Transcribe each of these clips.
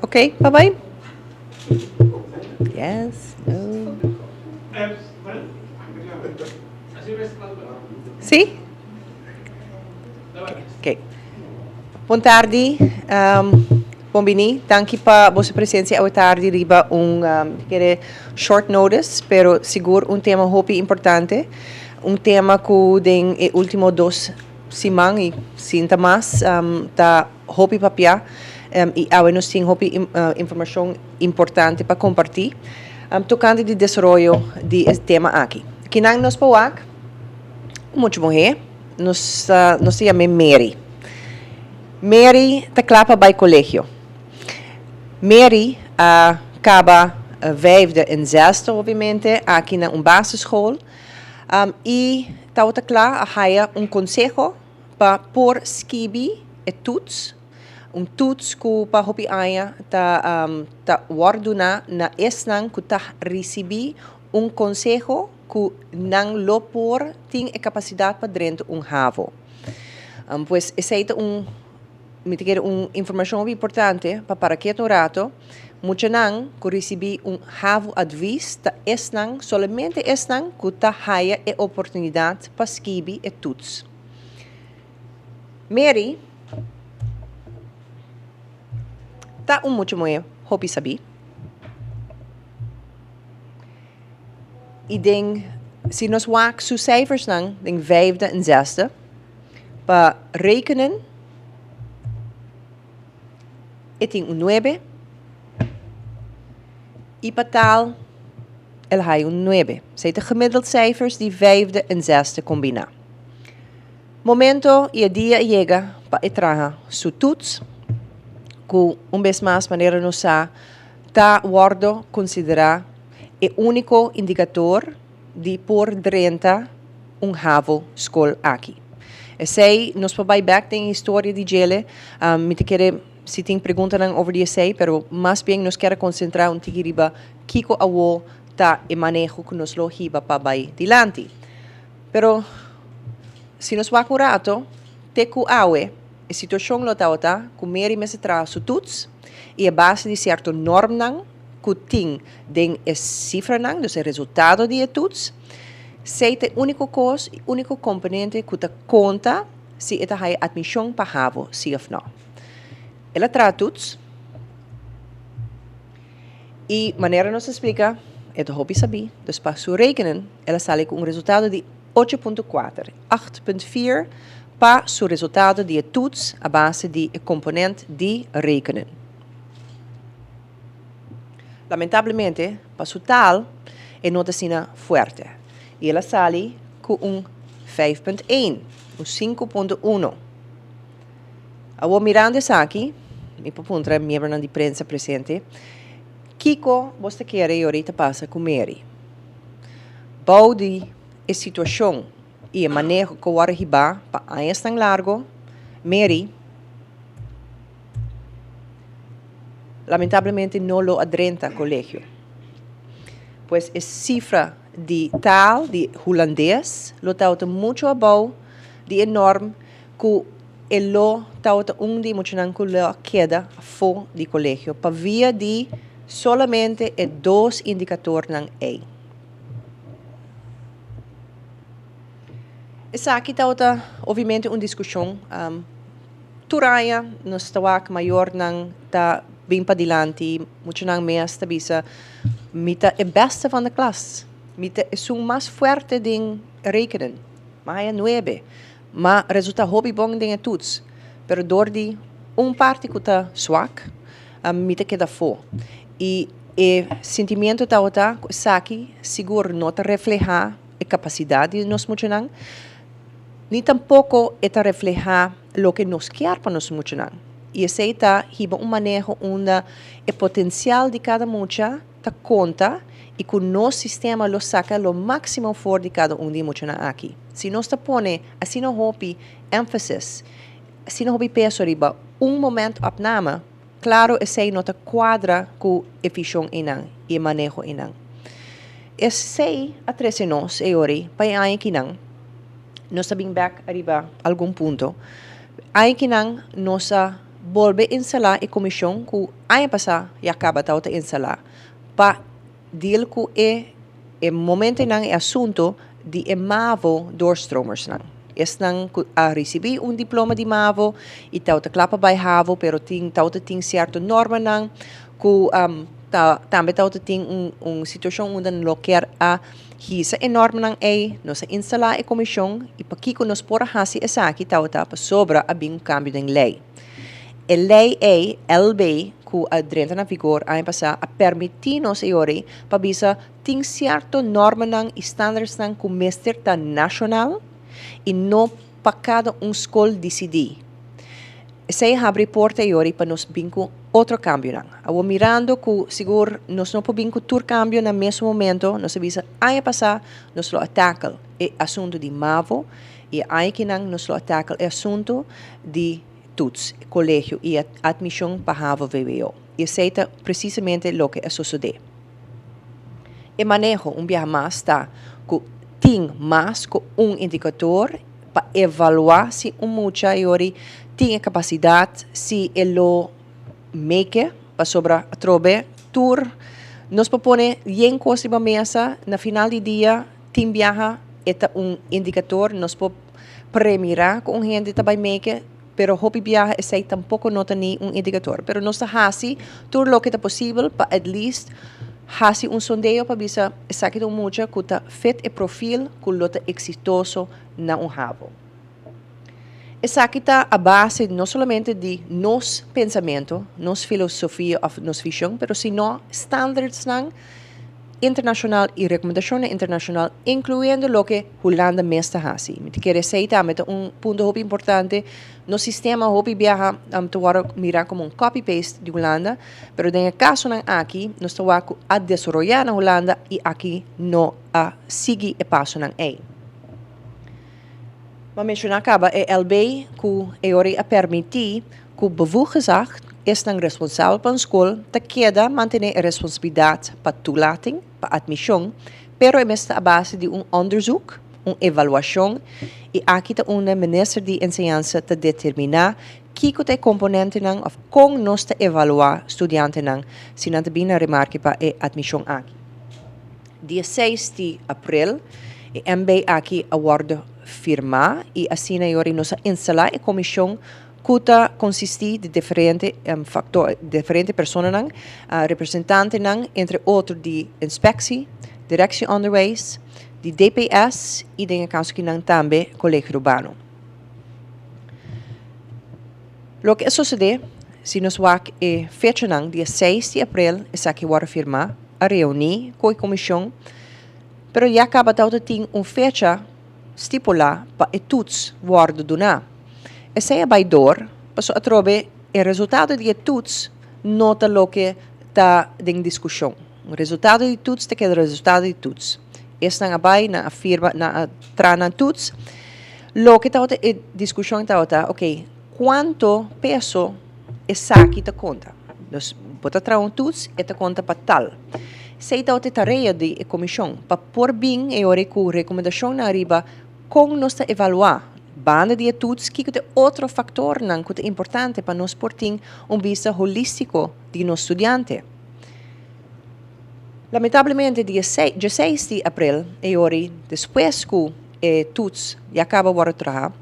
Ok, pa bai? Yes, no. Sí? Ok. Bon tardi, bon bini. Danki pa boso presencia awe tardi riba un, kere short notice, pero sigur un tema hopi importante. Un tema cu den e ultimo dos siman y sinta mas ta hopi papia y awe nos tin hopi informacion importante pa comparti tocante di desaroyo di e tema aki. Kinan nos por wak un mucha muhe, nos ta nos ta yam'e Mary. Mary ta kla pa bai colegio. Mary a caba vijfde en zesde obviamente aki na un basisschool y tabata kla a haya un conseho pa por skibi e toets, un toets ku pa hopi aña ta ta wòrdu duná na esnan ku ta risibí un konseho ku nan lo por tin e kapasidat pa drenta un havo. Pues esei ta un, mi ta kere un informashon hopi importante pa para ketu un rato, muchanan ku risibí un havo-advies ta esnan, solamente esnan ku ta haya e oportunidat pa skibi e toets. Mary ta un mucha muhé hopi sabí. I den, si nos wak su cijfersnan den vijfde en zesde, pa rekenen e tin un nuebe i pa taal el haya un nuebe. Esei ta gemiddeld cijfers di vijfde en zesde kombiná. Momento i e dia a yega pa e traha su toets, ku un bes mas manera nos sa ta wòrdu konsiderá e úniko indikador di por drenta un havo skol aki. Esei nos por bai bèk den e historia di djele, mi ta kere si tin preguntanan over di esei, pero mas bien nos kier a konsentrá un tiki riba kiko awo ta e maneho ku nos lo hiba pa bai dilanti. Pero si nos wak un rato, te ku awe, e situashon lo tabata ku Mary mester traha su toets i a base di sierto normnan ku tin den e sifranan, dus e resultado di e toets, sei ta e úniko kos i úniko komponente ku ta konta si e ta haya atmishon pa havo, si òf nò. El a traha toets i manera nos a splika, e ta hopi sabí, dus pa su rekenen el a sali ku un resultado di ocho punto kuater, acht punt vier, pa su resultado di e toets a base di e komponent di rekenen. Lamentablemente pa su taal e no ta asina fuerte i el a sali ku un vijf punt een, un sinku punto uno. Awor mirando esaki, mi por puntra e miembronan di prensa presente, kiko bos ta kere yori ta pasa ku Mary? Bou di e situashon i e maneho ku wòrdu hibá pa añasnan largu, Mary lamentablemente no lo a drenta kolegio. Pues e sifra di taal di hulandes lo tabata muchu abou di e norm ku e lo tabata un di e muchanan ku lo a keda afó di kolegio pa via di solamente e dos indikatornan ei. Esaki tabata obviamente un diskushon. Tur aña nos ta wak mayornan ta bin padilanti, muchanan mes ta bisa, Mi ta e beste van de klas, mi ta esun mas fuerte den rekenen, mi a haya nuebe, mi a resulta hopi bon den e toets, pero dor di un parti ku ta swak, mi ta keda afó. I e sentimiento tabata ku esaki sigur no ta reflehá e kapasidat di nos muchanan, ni tampoko e ta reflehá loke nos kier pa nos muchanan. I esei ta hiba un maneho unda e potensial di kada mucha ta konta i ku nos sistema lo saka lo máksimo for di kada un di e muchanan aki. Si nos ta pone asina hopi énfasis, asina hopi peso riba un moment opname, klaro esei no ta kuadra ku e vishon einan i e maneho einan. Esei a trese nos e ora ei pa e aña kinan. Nos ta bin bek ariba algun punto. Aña kinan nos a bolbe instalá e komishon ku aña pasá ya kaba tabata instalá pa deal ku e e momentonan e asunto di e mavo doorstromersnan. Esnan ku a risibí un diploma di mavo i tabata kla pa bai havo pero tin tabata tin sierto normanan ku ta tambe tabata tin un un situashon unda nan lo kier a hisa e normanan ei. Nos a instalá e komishon i pakiko nos por a hasi esaki tabata pasobra a bin un kambio den lei. E lei ei, LB, ku a drenta na vigor aña pasá a permití nos e ora ei pa bisa tin sierto normanan i standardsnan ku mester ta nashonal i no pa kada un skol disidí. Esei a habri porta e ora ei pa nos bin ku otro kambionan. Awor mirando ku sigur nos no por bin ku tur kambio na mesun momento, nos a bisa aña pasá nos lo a tackle e asuntu di mavo i e aña kinan nos lo a tackle e asuntu di toets, kolegio i admishon pa havo vwo. I esei ta presisamente loke a sosodé. E maneho un biaha mas ta ku tin mas ku un indikador pa evaluá si un mucha yori tin e kapasidat, si e lo make pasobra atrobe tur nos por pone yen kos riba mesa, na final di dia tin biaha e ta un indikador, nos por premirá ku un hende ta bai make, pero hopi biaha esei tampoko no ta ni un indikador. Pero nos ta hasi tur loke ta posibel pa at least hasi un sondeo pa bisa esaki ta un mucha ku ta fit e profil ku lo ta eksitoso na un havo. Esaki ta a base no solamente di nos pensamentu, nos filosofia òf nos vishon, pero sino standardsnan internashonal i rekomendashonnan internashonal, inkluyendo loke Hulanda mes ta hasi. Mi ta kere esei tambe ta un punto hopi importante. Nos sistema hopi biaha ta wòrdu mirá komo un copy paste di Hulanda, pero den e kasonan aki nos ta wak ku a desaroyá na Hulanda i aki no a sigui e pasonan ei. Bo a menshoná kaba e LB ku e ora ei a permití ku bevoegd gezag, esnan responsabel pa un skol, ta keda mantené e responsabilidat pa toelating, pa atmishon, pero e mester ta a base di un onderzoek, un evaluashon, i aki ta unda minister di enseñansa ta determiná kiko ta e komponentenan òf kon nos ta evaluá studiantenan si nan ta bini na remarke pa e atmishon aki. Dia seis di april e MB aki a wòrdu firmá i asina e ora nos a instalá e komishon ku ta konsistí di diferente faktor, diferente personanan, representantenan entre otro di Inspectie, Directie Onderwijs, di DPS i den e kaso kinan tambe Colegio Urbano. Loke a sosodé, si nos wak e fechanan, dia seis di aprel esaki wòrdu firmá, a reuní ku e komishon, pero ya kaba tabata tin un fecha stipulá pa e tuts wòrdu duná. Esei a bai dor, pasobra atrobe e resultado di e tuts no ta loke ta den diskushon. Un resultado di tuts ta keda resultado di tuts. Esnan a bai, nan a firma, nan a traha nan tuts. Loke tabata e diskushon tabata, ok, kuanto peso esaki ta konta? Dus bo ta traha un tuts, e ta konta pa tal. Esei tabata e tarea di e komishon, pa por bin e ora ku rekomendashonnan riba kon nos ta evaluá banda di e tuts, kiko ta e otro faktornan ku ta importante pa nos por tin un bista holístiko di nos studiante. Lamentablemente dia dieseis di april e ora despues ku e toets ya kaba wòrdu traha,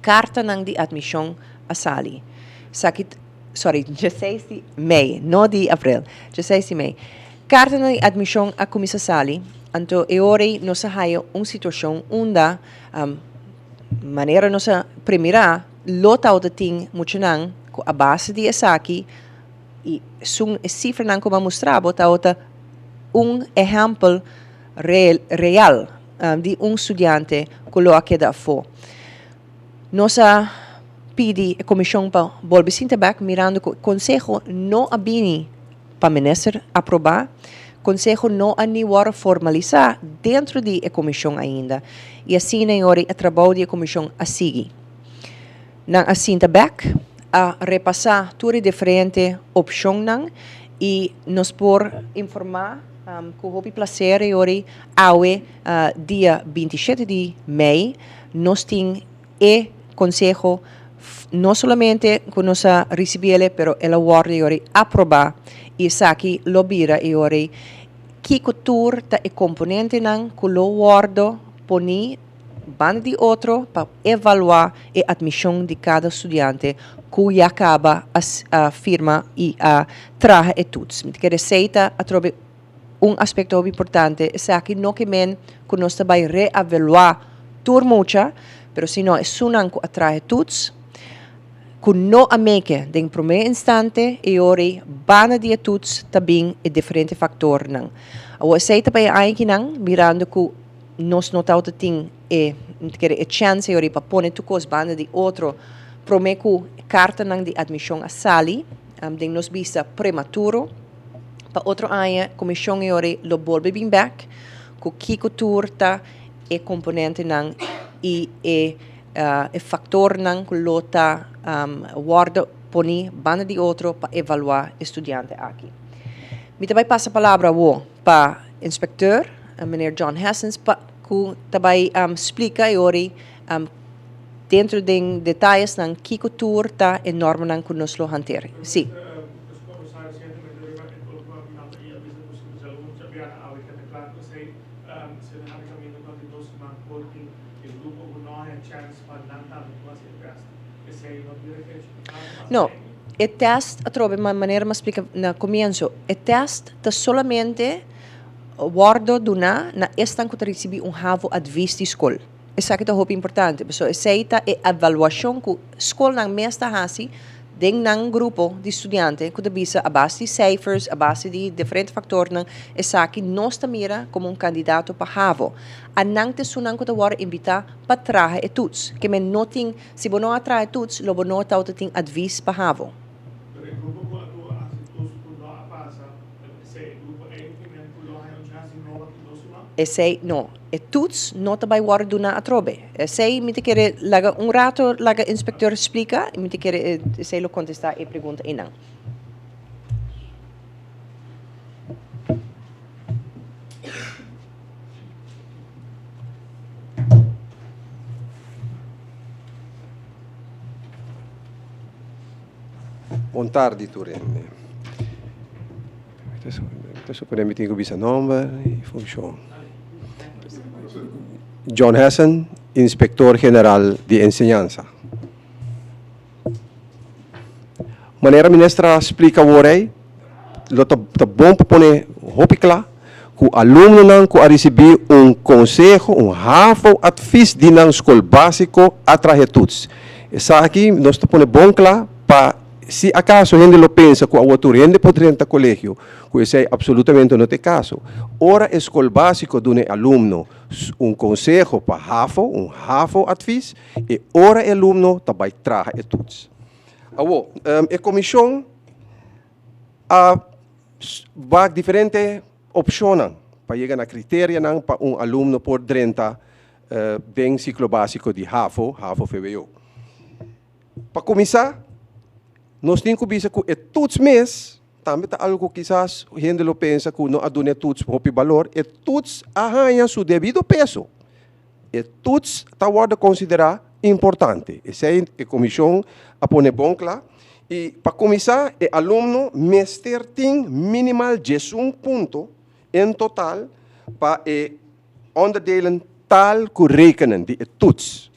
kartanan di atmishon a sali. Esaki, sorry, dieseis di mei, no di april, dieseis di mei. Kartanan di atmishon a kuminsá sali, anto e ora ei nos a haya un situashon unda manera nos a premirá lo tabata tin muchanan ku a base di esaki, I esun e sifranan ku bo a mustra bo tabata un ehèmpel real di un studiante ku lo a keda afó. Nos a pidi e komishon pa bolbe sinta bèk mirando ku e konseho no a bini pa minister aprobá, konseho no a ni wòrdu formalisá dentro di e komishon ainda i asina e ora e trabou di e komishon a sigui. Nan a sinta bek, a repasá tur e diferente opshonnan i nos por informá ku hopi plaser e ora awe dia 27 di mei nos tin e konseho No solamente ku nos a risibiele, pero el a wòrdu e ora ei aprobá i esaki lo bira e ora ei kiko tur ta e komponentenan ku lo wòrdu poní banda di otro pa evaluá e atmishon di kada studiante ku ya kaba a firma i a traha e toets. Mi ta kere esei ta atrobe un aspekto hopi importante. Esaki no ke men ku nos ta bai reaveluá tur mucha, pero sino esunnan ku a traha e toets ku no a meke den promé instante i ora ei banda di e toets ta bin e diferente faktornan. Awor esei ta pa e añakinan mirando ku nos no tabata tin e, mi ta kere, e chèns ei ora ei pa pone tur kos banda di otro promé ku kartanan di atmishon a sali, den nos bista prematuro. Pa otro aña komishon ei ora ei lo bolbe bin bèk ku kiko tur ta e komponentenan i e e faktornan ku lo ta wòrdu poni banda di otro pa evaluá e studiante aki. Mi ta bai pasa palabra awor pa inspekteur, meneer John Hessens, pa ku ta bai splika e ora ei dentro den detayesnan kiko tur ta e normanan ku nos lo hanteer. Sí. No, e test, atrobe manera mi a splika na komienso, e test ta solamente wòrdu duná na esnan ku ta risibí un havo advis di skol. Esaki ta hopi importante, pasobra esei ta e evaluashon ku skolnan mes ta hasi den nan grupo di studiante ku ta bisa a base di cijfers, a base di diferente faktornan, esaki nos ta mira komo un kandidato pa havo. A nan ta esunnan ku ta wòrdu invitá pa traha e toets. Ke men no tin, si bo no a traha e toets, lo bo no tabata tin advis pa havo. Pero e grupo ku a tur a hasi toets ku no a pasa, esei e grupo ei ke men ku lo haña un chans di nobo aki dos siman? Esei no. E toets no ta bai wòrdu duná atrobe. Esei mi ta kere laga un rato laga inspekteur splika i mi ta kere esei lo kontestá e pregunta einan. Bon tardi tur hende. Mi ta supone mi tin ku bisa nomber i funshon. John Hessen, Inspektor General di Enseñansa. Manera minister a splika awor ei, lo ta ta bon pa pone hopi kla ku alumnonan ku a risibí un konseho, un havo-advies di nan skol básiko a trahe toets. Esaki nos ta pone bon kla pa si akaso hende lo pensa ku awor tur hende por drenta kolegio, ku esei apsolutamente no ta e kaso. Ora e skol básiko duna e alumno un konseho pa havo, un havo-advies, E ora e alumno ta bai traha e toets. Awor, e komishon a wak diferente opshonnan pa yega na kriterianan pa un alumno por drenta den siklo básiko di havo, havo-vwo. Pa kuminsá, nos tin ku bisa ku e toets mes tambe ta algu ku kisas hende lo pensa ku no a duna e toets hopi balor. E toets a haña su debido peso. E toets ta wòrdu konsiderá importante. Esei e komishon a pone bon kla. I pa kuminsá e alumno mester tin minimal diesun punto en total pa e onderdelen taal ku rekenen di e toets.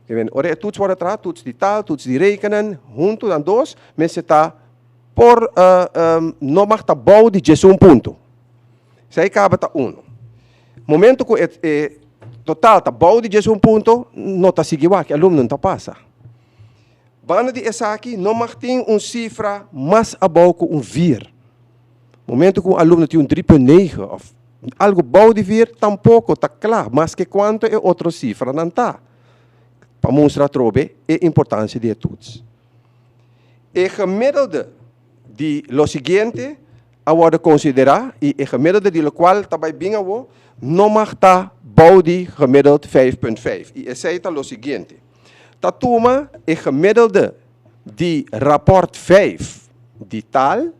Ora e toets wòrdu traha, toets di taal, toets di rekenen, huntu nan dos mester ta por no mag ta bou di diesun punto. Esei kaba ta uno. Momento ku e e total ta bou di 11 punto, no ta sigui wak, e alumno no ta pasa. Banda di esaki no mag tin un sifra mas abou ku un vier. Momento ku un alumno tin un 3.9 òf algu bou di vier, tampoko ta kla, maske kuantu e otro sifranan ta, pa mustra atrobe e importansia di e toets. E gemiddelde di lo siguiente a wòrdu konsiderá i e gemiddelde di lokual ta bai bin awo no mag ta bou di gemiddeld 5.5 i esei ta lo siguiente, ta tuma e gemiddelde di rapòrt 5 di taal,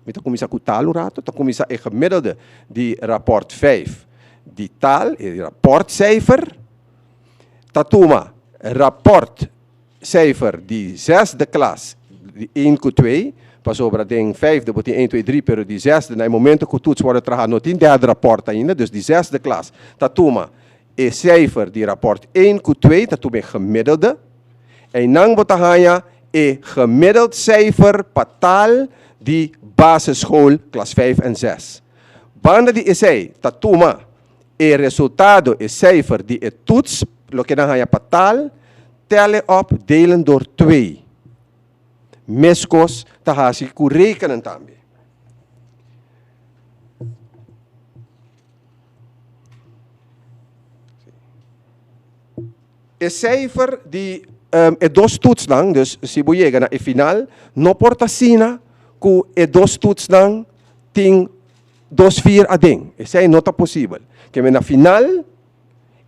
mi ta kuminsá ku taal un rato, ta kuminsá e gemiddelde di rapòrt 5 di taal, e rapòrtcijfer, ta tuma rapòrt. cijfer di zesde klas di één ku twee, pasobra den vijfde bo tin één, twee, drie, pero di zesde na e momento ku toets wòrdu traha no tin derde rapòrt ainda, dus di zesde klas ta tuma e cijfer di rapòrt één ku twee, ta tuma e gemiddelde. Einan bo ta haña e gemiddeld cijfer pa taal di basisschool klas vijf en zes. Banda di esei ta tuma e resultado, e cijfer di e toets, loke nan haña pa taal, telle op delen door twee. Meskos ta hasi ku rekenen tambe. E cijfer di e dos toetsnan, dus si bo yega na e final, no por ta asina ku e dos toetsnan tin dos vier aden. Esei no ta posibel. Keme na final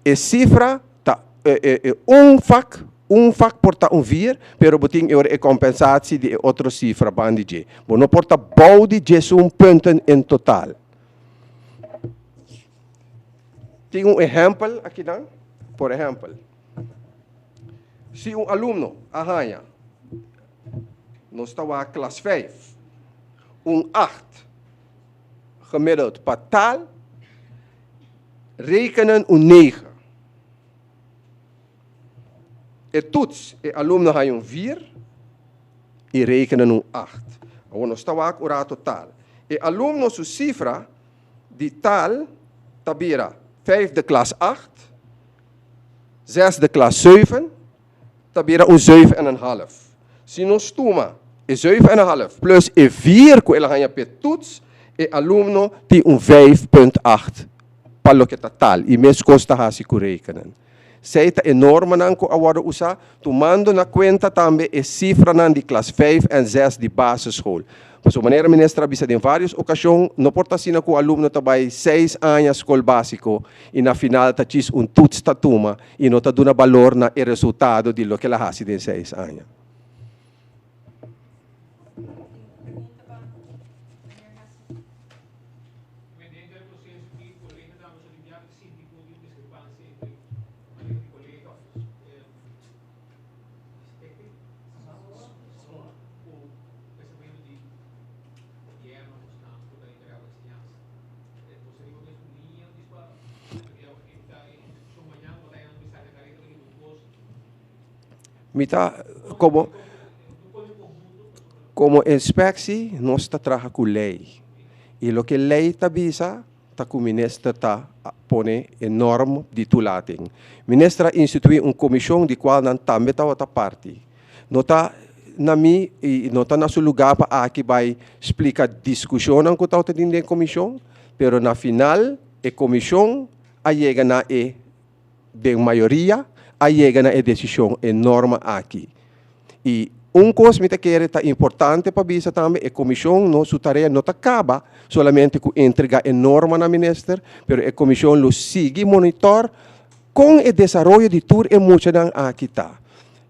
e sifra ta un vak, un vak por ta un vier, pero bo tin e ora e kompensatie di e otro sifra ban di dje. Bo no por ta bou di diesun punten in total. Tin un ehèmpel akinan. Por ehèmpel, si un alumno a haña, nos ta wak klas vijf, un acht gemiddeld pa taal, rekenen un negen. E toets, e alumno haña un vier i rekenen un acht. Awor nos ta wak un rato taal. E alumno su sifra di taal ta bira vijfde klas acht, zesde klas zeven, ta bira un zeven en een half. Si nos tuma e zeven en een half plus e vier ku el a haña p'e toets, e alumno tin un vijf punt acht pa loke ta taal i meskos ta hasi ku rekenen. Esei ta e normanan ku a wòrdu usá, tumando na kuenta tambe e sifranan di klas vijf en zes di basisschool. Pasobra manera minister a bisa den vários okashon, no por ta asina ku alumno ta bai seis aña skol básiko i na final ta djis un tuts ta tuma i no ta duna balor na e resultado di loke el a hasi den seis aña. Mi ta komo komo inspeksie nos ta traha ku lei i loke lei ta bisa ta ku minister ta pone e norm di toelating. Minister a instituí un komishon di kual nan tambe tabata parti. No ta na mi i no ta na su lugá pa aki bai splika diskushonnan ku tabata tin den komishon, pero na final e komishon a yega na e, den mayoria, a yega na e desishon, e norma aki. I un kos mi ta kere ta importante pa bisa tambe, e komishon no su tarea no ta kaba solamente ku entrega e norma na minister, pero e komishon lo sigui monitor kon e desaroyo di tur e muchanan aki ta.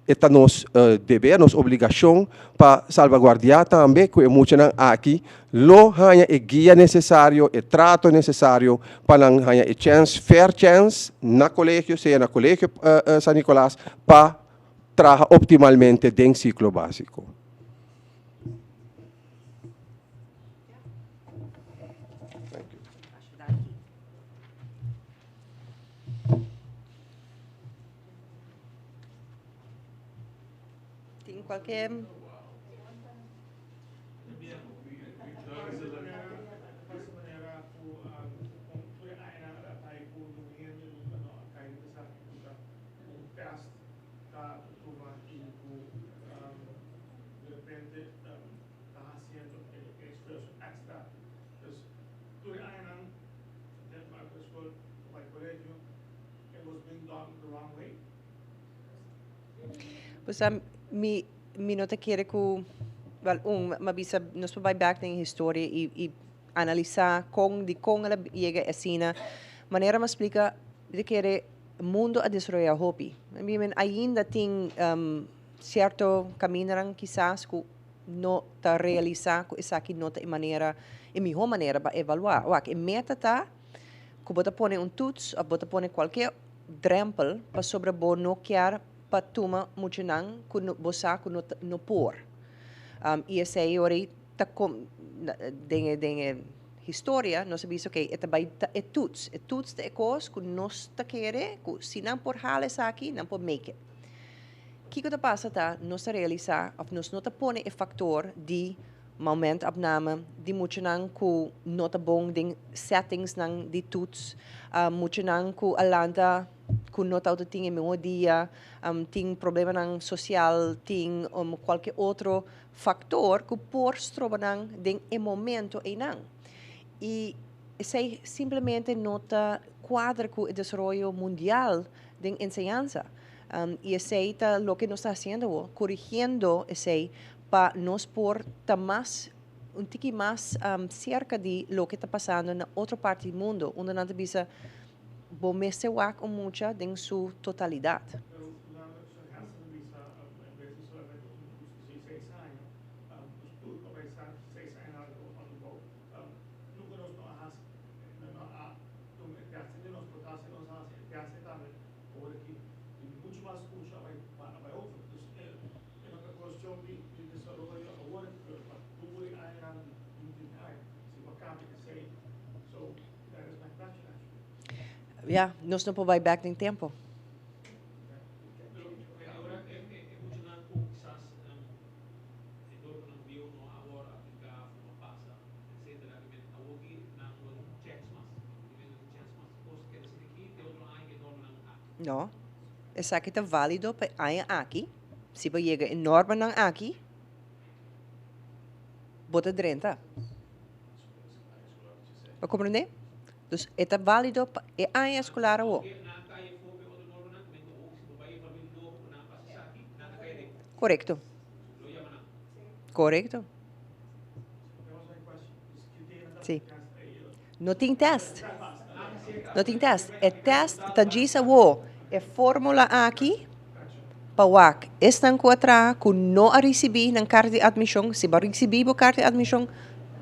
E ta nos deber, nos obligashon pa salvaguardiá tambe ku e muchanan aki lo haña e guia nesesario, e trato nesesario pa nan haña e chèns, fair chèns na kolegio, sea na Kolegio San Nicolas, pa traha optimalmente den siklo básiko. Tin kualke. Pues mi mi no ta kere ku wèl un mi a bisa nos por bai bèk den e historia i i analisá kon dikon el a yega asina. Manera mi a splika mi ta kere mundu a desaroyá hopi. Mi men ainda tin sierto kamindanan kisas ku no ta realisá ku esaki no ta e manera e mihó manera pa evaluá. Wak e meta ta ku bo ta pone un toets òf bo ta pone kualke drèmpel pasobra bo no kier. pa tuma muchanan ku no, bo sa ku no, no por. I esei ora ta kom, den e historia, nos a bisa, okay, e ta bai ta e toets. E toets ta e kos ku nos ta kere, ku si nan por hala esaki, nan por make it. Kiko ta pasa ta, nos ta realisá, of nos no ta pone e faktor di momentopname, di muchanan ku no ta bon den settings nan di toets, muchanan ku a lanta ku no ta tin e mihó dia, tin problemanan sosial, tin kualke otro faktor ku por stroba nan den e momento einan. I esei simplemente no ta kuadra ku e desaroyo mundial den enseñansa. I esei ta loke nos ta hasiendo, korigiendo esei pa nos por ta mas un tiki mas serka di loke ta pasando na otro parti di mundu, unda nan ta bisa bo mester wak un mucha den su totalidat. Pero su hersenvisa, en bes di solamente un curso di 6 aña, dus tur pa pensá 6 aña na onderbouw, nunka nos no a hasi, no a tuma e test di nos, por ta si nos hasi e test tambe, awor aki tin muchu mas mucha a bai over. Dus e no ta kuestion di desaroyo awor, pero pa tur e añanan di 20 aña, si bo kambia esei. So that is my question, actually. Ja, nos no por bai back den tempu. Pero awor e muchanan ku kisas e normanan bieu no a apliká, no pasa, etc. Awor ku nan no tin chèns mas, tin chèns mas, kos ke aki te otro aña ku normanan aki. No, esaki ta válido pa aña aki. Si bo yega e normanan aki, bo ta drenta. Bo a komprondé? Dus e ta válido pa e aña eskolar awor. Nan kai afó pa otro normanan, ku si bo bai familia nobo, ku nan pasa esaki, nan ta kai den. Korekto. Lo yama nan. Korekto. That was my question. Dus ki tin Si. test ei? No tin test. No tin test. E test ta djis awor. E fórmula aki pa wak. Esnan ku a traha ku no a risibí nan karta di atmishon, si bo a risibí bo karta di atmishon,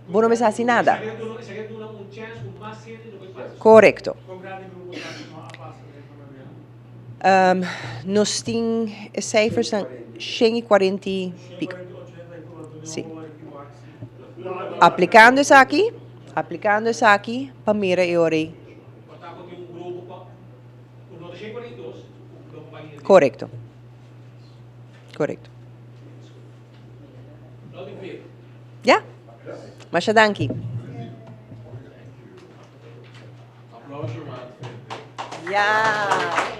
bo no mester hasi nada. Esaki duna un chèns ku mas hende no por pasa. Korekto. Kon grandi grupo ta no a pasa den familia? Nos tin sifranan 140 i piku. 148. Si. Aplikando esaki pa mira e ora. Por tin un grupo pa ku no ta 142, ku no bai. Korekto. No di ver. Ja? Masha danki. Aplauso, man. Ja.